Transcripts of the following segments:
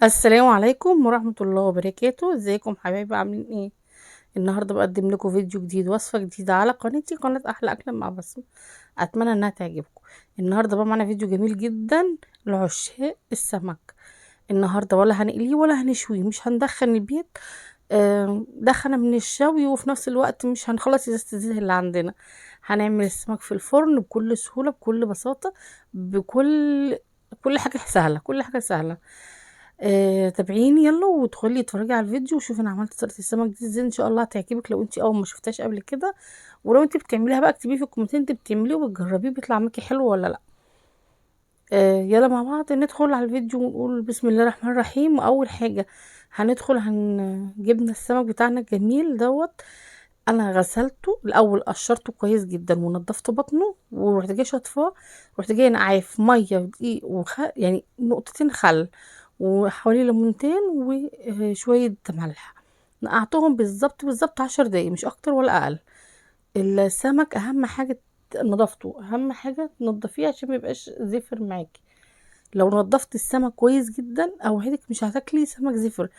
السلام عليكم ورحمة الله وبركاته. ازيكم حبايبي، عاملين ايه؟ النهارده بقدم لكم فيديو جديد، وصفة جديدة على قناتي، قناة احلى اكل مع بسمة. اتمنى انها تعجبكم. النهارده بقى معانا فيديو جميل جدا لعشاق السمك. النهارده ولا هنقليه ولا هنشويه، مش هندخن البيت دخنه من الشوي، وفي نفس الوقت مش هنخلص ازازة الزيت اللي عندنا. هنعمل السمك في الفرن بكل سهولة، بكل بساطة، بكل كل حاجة سهلة، كل حاجة سهلة. تابعيني يلا وادخلي اتفرجي على الفيديو وشوفي انا عملت طريقه السمك دي ازاي. ان شاء الله هتعجبك لو انت اول ما شفتهاش قبل كده، ولو انت بتعمليها بقى اكتبيه في الكومنتات انت بتعمليه وبتجربيه بيطلع معاكي حلو ولا لا. يلا مع بعض ندخل على الفيديو ونقول بسم الله الرحمن الرحيم. واول حاجة هندخل هنجيبنا السمك بتاعنا الجميل دوت. انا غسلته الاول، قشرته كويس جدا ونضفت بطنه، ورحت جاية شطفاه، رحت جاية نقعاه في مية ودقيق يعني نقطتين خل وحوالي ليمونتين وشوية ملح. نقعتهم بالظبط بالظبط 10 دقايق، مش اكتر ولا اقل. السمك اهم حاجة نضافته، اهم حاجة تنضفيه عشان ما يبقاش زفر معاكي. لو نضفت السمك كويس جدا اوعدك مش هتاكلي سمك زفر.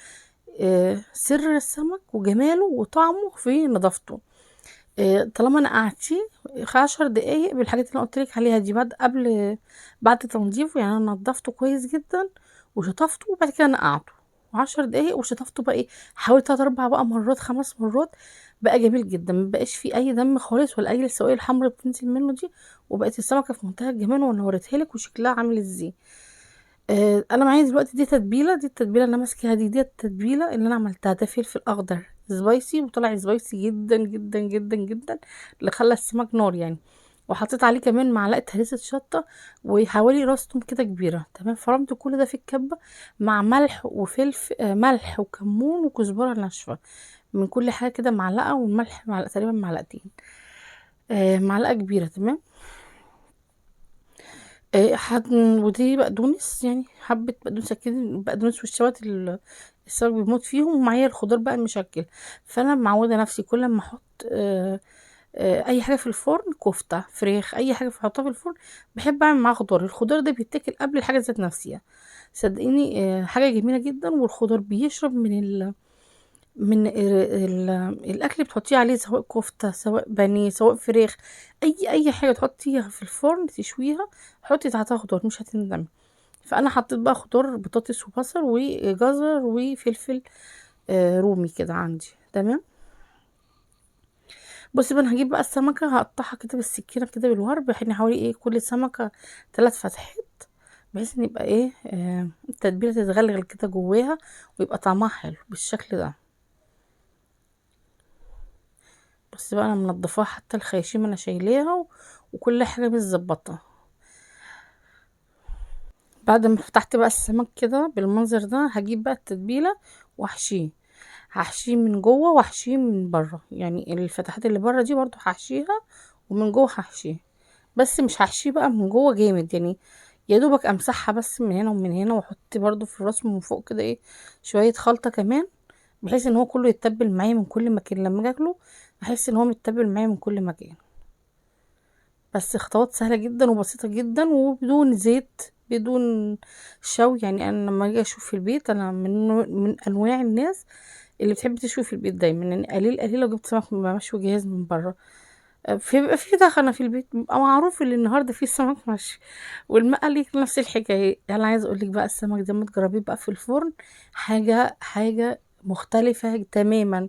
سر السمك وجماله وطعمه في نضافته. طالما نقعتيه 10 دقايق بالحاجات اللي انا قلت لك عليها دي، بعد تنظيفه، يعني انا نضفته كويس جدا وشطفته وبعد كده نقعته 10 دقايق وشطفته بقى ايه حوالي 3 4 بقى مرات، 5 مرات، بقى جميل جدا، ما بقاش فيه اي دم خالص ولا اي السوائل الحمراء بتنزل منه دي، وبقت السمكة في منتهى الجمال وانا وريتها لك وشكلها عامل ازاي. انا معايا دلوقتي دي تتبيله، دي التتبيله اللي انا ماسكاها دي، دي التتبيله اللي انا عملتها. ده فلفل اخضر spicy، وطلع spicy جدا جدا جدا جدا، اللي خلى السمك نار يعني. وحطيت عليه كمان معلقه هريسه شطه وحوالي راس توم كده كبيرة. تمام، فرمت كل ده في الكبه مع ملح وفلفل، ملح وكمون وكزبره ناشفة، من كل حاجة كده معلقه، والملح معلقه تقريبا، معلقتين، معلقه كبيرة. تمام. ودي بقدونس، يعني حبة بقدونس كده، البقدونس والشبت السمك بيموت فيهم. ومعايا الخضار بقى المشكل. فانا معوده نفسي كل ما احط اي حاجة في الفرن، كفته، فراخ، اي حاجة احطها في الفرن، بحب اعمل معاها خضار. الخضار ده بيتاكل قبل الحاجة ذات نفسها، صدقيني. حاجة جميلة جدا. والخضار بيشرب من من الاكل اللي بتحطيه عليه، سواء كفته، سواء بانيه، سواء فراخ، اي حاجة تحطيها في الفرن تشويها حطي تحتها خضار، مش هتندمي. فانا حطيت بقى خضار، بطاطس وبصل وجزر وفلفل، رومي كده عندي. تمام. بصي بقى، انا هجيب بقى السمكة، هقطعها كده بالسكينة كده بالورب، يعني حوالي ايه كل سمكة 3 فتحات، بحيث ان يبقى ايه، التتبيله تتغلغل كده جواها ويبقى طعمها حلو بالشكل ده. بصي بقى، انا منضفاها حتى الخياشيم انا شايلاها وكل حاجة متظبطه. بعد ما فتحت بقى السمك كده بالمنظر ده، هجيب بقى التتبيله واحشيه، هحشيه من جوه واحشيه من بره، يعني الفتحات اللي بره دي برضو هحشيها، ومن جوه هحشيه، بس مش هحشيه بقى من جوه جامد، يعني يا دوبك امسحها بس من هنا ومن هنا، واحط برضو في الراس من فوق كده ايه شوية خلطه كمان، بحيث ان هو كله يتبل معايا من كل مكان. لما اجي اكله احس ان هو متبل معايا من كل مكان. بس خطوات سهلة جدا وبسيطة جدا، وبدون زيت، بدون شوي. يعني انا لما اجي اشوف في البيت، انا من انواع الناس اللي بتحب تشوي في البيت دايما، يعني قليل قليل لو جبت سمك مشوي جاهز من بره، بيبقى في دخنه في البيت، بيبقى معروف ان النهارده في سمك مشوي. والمقلي نفس الحكاية. انا عايزه اقول لك بقى، السمك ده ما تجربيه بقى في الفرن، حاجة مختلفة تماما،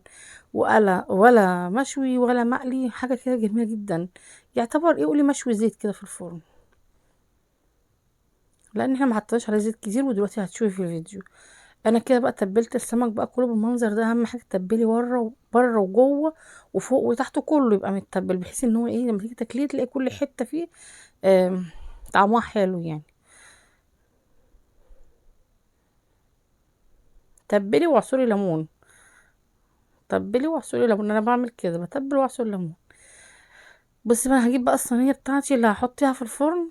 ولا مشوي ولا مقلي، حاجة كده جميلة جدا. يعتبر ايه، قولي مشوي زيت كده في الفرن، لان احنا ما حطيناش عليه زيت كتير، ودلوقتي هتشوفي في الفيديو. انا كده بقى تبلت السمك بقى كله بالمنظر ده. اهم حاجة تتبلي بره وجوه وفوق وتحت، كله يبقى متبل، بحيث ان هو ايه لما تيجي تاكليه تلاقي كل حتة فيه طعمها حلو يعني. تبلي وعصري ليمون، تبلي وعصري ليمون، انا بعمل كده، بتبل واعصر ليمون. بصي بقى، هجيب بقى الصينية بتاعتي اللي هحطيها في الفرن.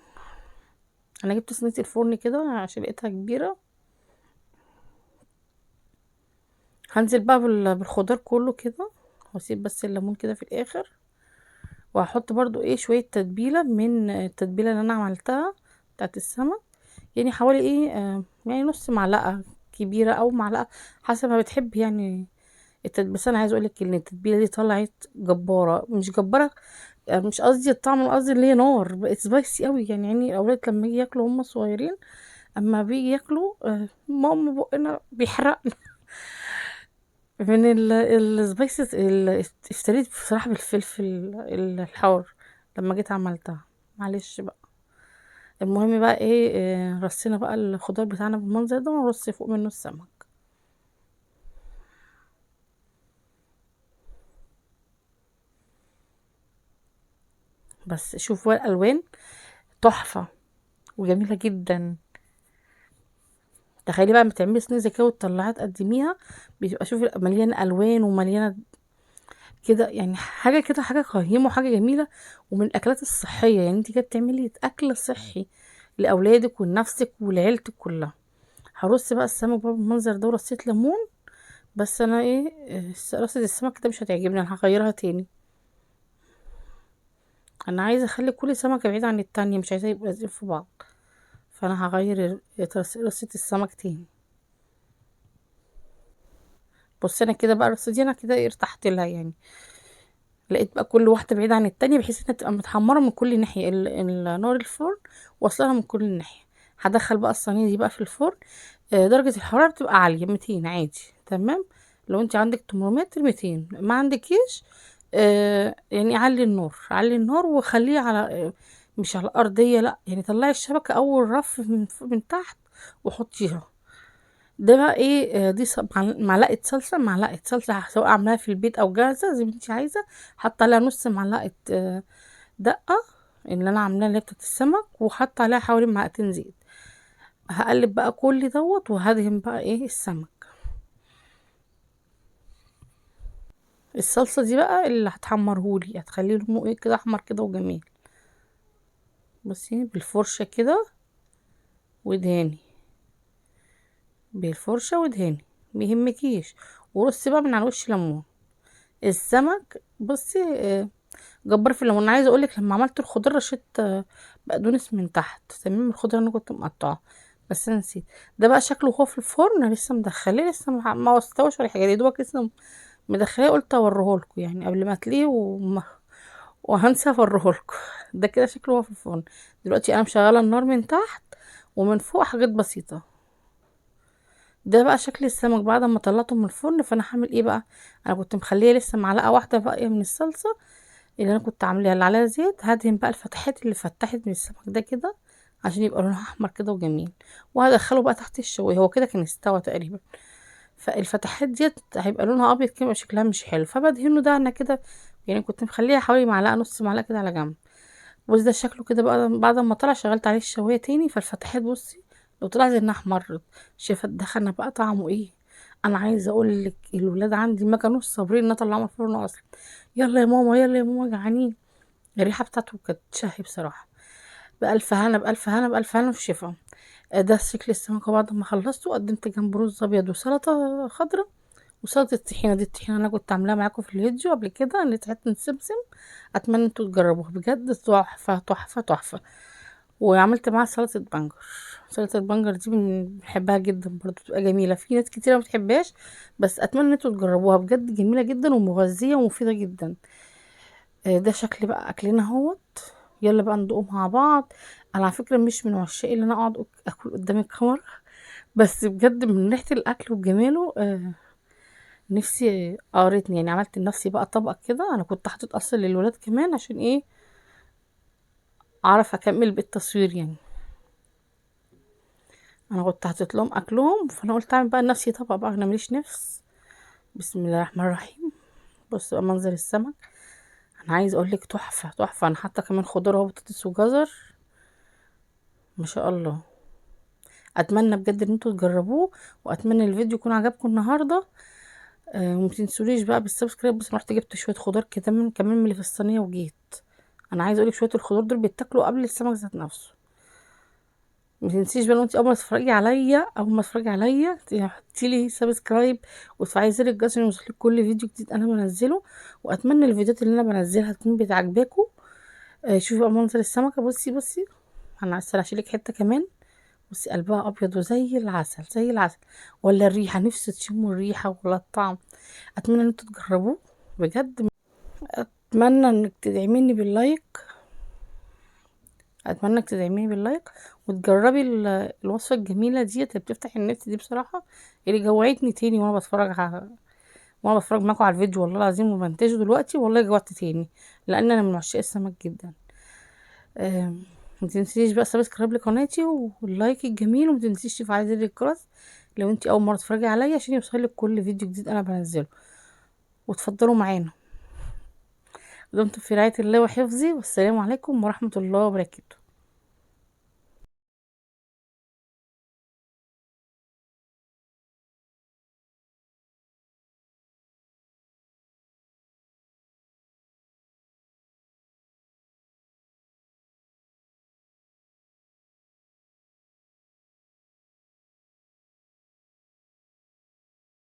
انا جبت صينية الفرن كده عشان لقيتها كبيرة. هنزل بقى بالخضار كله كده، واسيب بس الليمون كده في الاخر. وهحط برضو ايه شوية تتبيله من التتبيله اللي انا عملتها بتاعت السمك، يعني حوالي ايه، يعني نص معلقه كبيرة او معلقه حسب ما بتحبي يعني التتبيله. بس انا عايزه اقولك ان التتبيله دي طلعت جبارة، مش جبارة مش قصدي الطعم، انا قصدي اللي هي نار، بقت spicy قوي يعني. يعني الاولاد لما يجي ياكلوا هم صغيرين، اما بيجي ياكلوا ماما بقنا بيحرقنا من ال spices. اشتريت بصراحة بالفلفل الحار لما جيت عملتها، معلش بقى. المهم بقى ايه، رصينا بقى الخضار بتاعنا بالمنظر ده، ونرص فوق منه السمك. بس شوفوا الالوان تحفة وجميلة جدا. تخيلي بقى لما تعملي صينية زي كده وتطلعيها تقدميها، بيبقى شوفي مليانة الوان ومليانة كده، يعني حاجة كده، حاجة قيمة وحاجه جميلة، ومن الاكلات الصحية. يعني انت كده بتعملي اكل صحي لاولادك ولنفسك ولعيلتك كلها. هرص بقى السمك بقى بالمنظر ده، ورصيت ليمون. بس انا ايه، رصة السمك كده مش هتعجبني، انا هغيرها تاني. انا عايزه اخلي كل سمكة بعيدة عن التانية، مش عايزه يبقوا لازقين في بعض، فانا هغير رصة السمك تاني. بصي انا كده بقى الرصه دي انا كده إيه ارتحت لها يعني، لقيت بقى كل واحدة بعيدة عن التانية، بحيث انها تبقى متحمره من كل ناحية، النار الفرن واصلها من كل ناحية. هدخل بقى الصينية دي بقى في الفرن. درجه الحرارة بتبقى عالية 200 عادي، تمام. لو انت عندك ترمومتر 200، ما عندكيش يعني علي النار، علي النار وخليه على مش على الارضية، لا يعني طلعي الشبكة اول رف من تحت وحطيها. ده بقى ايه، دي معلقه صلصه، معلقه صلصه سواء عاملاها في البيت او جاهزة زي ما انت عايزه. حاطه عليها نص معلقه دقه اللي انا عاملاها اللي هي بتاعت السمك، وحاطه عليها حوالي معلقتين زيت. هقلب بقى كل دوت وهدهن بقى ايه السمك. الصلصه دي بقى اللي هتحمرهولي، هتخليه لونه ايه كده، احمر كده وجميل. بصي بالفرشه كده ودهاني، بالفرشه ودهاني، ميهمكيش. ورصي بقى من على وش ليمون السمك. بصي جبار في الليمون. انا عايزه اقولك لما عملت الخضار رشيت بقدونس من تحت، تمام. الخضرة انا كنت مقطعه بس انا نسيت. ده بقى شكله هو في الفرن، أنا لسه مدخلاه، لسه ما استوش ولا حاجة، يا دوبك لسه مدخلاه، قلت اوريهولكوا يعني قبل ما اتليه وهنسى اوريهولكوا. ده كده شكله هو في الفرن دلوقتي. انا مشغله النار من تحت ومن فوق حاجات بسيطة. ده بقى شكل السمك بعد ما طلعته من الفرن. فانا هعمل ايه بقى، انا كنت مخليه لسه معلقه واحدة باقية من الصلصه اللي انا كنت عاملاها اللي عليها زيت. هدهن بقى الفتحات اللي فتحت من السمك ده كده عشان يبقى لونها احمر كده وجميل، وهدخله بقى تحت الشوايه. هو كده كان استوى تقريبا، فالفتحات ديت هيبقى لونها ابيض كده شكلها مش حلو، فبدهنه ده انا كده يعني كنت مخليها حوالي معلقه، نص معلقه كده على جنب. بص ده شكله كده بقى بعد ما طلع. شغلت عليه الشوايه تاني، فالفتحات بصي لو طلعت انها احمرت، شايفه الدخنه بقى طعمه ايه. انا عايزه اقول لك الولاد عندي ما كانوش صابرين ان اطلعهم من الفرن اصلا، يلا يا ماما يلا يا ماما جعانين. الريحة بتاعته كانت تشهي بصراحة. بالف هنا بالف هنا بالف هنا وشفا. ده شكل السمكة بعد ما خلصته. قدمت جنب رز ابيض وسلطة خضراء وسلطة الطحينه. دي الطحينه انا كنت عاملاها معاكم في الفيديو قبل كده، اللي طحينه السمسم. اتمنى انتوا تجربوها بجد، تحفة تحفة تحفة. وعملت معاها سلطة بنجر. سلطة البنجر دي بنحبها جدا برضو، بتبقى جميلة، في ناس كتير ما بتحبهاش، بس اتمنى ان انتوا تجربوها بجد، جميلة جدا ومغذيه ومفيدة جدا. ده شكل بقى اكلنا اهوت. يلا بقى ندوقه مع بعض. انا على فكرة مش من عشاق ان انا اقعد اكل قدام الكاميرا، بس بجد من ريحه الاكل وجماله نفسي قريتني يعني. عملت لنفسي بقى طبق كده، انا كنت حاطط اصلا للولاد كمان عشان ايه، اعرف اكمل بالتصوير يعني. انا كنت حاطط لهم اكلهم، فانا قلت اعمل بقى لنفسي طبق بقى، انا ماليش نفس. بسم الله الرحمن الرحيم. بص بقى منظر السمك، انا عايز اقول لك تحفة تحفة. انا حاطه كمان خضار اهو، بطاطس وجزر، ما شاء الله. اتمنى بجد ان انتوا تجربوه، واتمنى الفيديو يكون عجبكم النهارده. وما تنسوليش بقى بال subscribe. بس انا رحت جبت شوية خضار كده كمان من اللي في الصينية وجيت. انا عايزه اقولك شوية الخضار دول بيتاكلوا قبل السمك ذات نفسه. ما تنسيش بقى لو انت اول ما تتفرجي عليا، اول ما تتفرجي عليا تحطي لي subscribe وتفعلي زر الجرس عشان يوصلك كل فيديو جديد انا بنزله. واتمنى الفيديوهات اللي انا بنزلها تكون بتعجبكم. شوفي بقى منظر السمكة، بصي بصي انا عايزه اشيلك حتة كمان. بصي قلبها ابيض وزي العسل زي العسل، ولا الريحة، نفسي تشموا الريحة ولا الطعم. اتمنى ان انتوا تجربوه بجد. اتمنى انك تدعميني بال like، اتمنى انك تدعميني بال like وتجربي الوصفة الجميلة ديت اللي بتفتح النفس دي بصراحة، اللي جوعتني تاني وانا بتفرج على، وانا بتفرج معاكم على الفيديو والله العظيم، وبنتجه دلوقتي والله جوعت تاني، لان انا من عشاق السمك جدا. ما تنسيش بقى subscribe لقناتي وال like الجميل، وما تنسيش تفعلي زر الجرس لو انتي اول مرة تتفرجي عليا عشان يوصلك كل فيديو جديد انا بنزله. وتفضلوا معانا، دمتم في رعاية الله وحفظه، والسلام عليكم ورحمة الله وبركاته.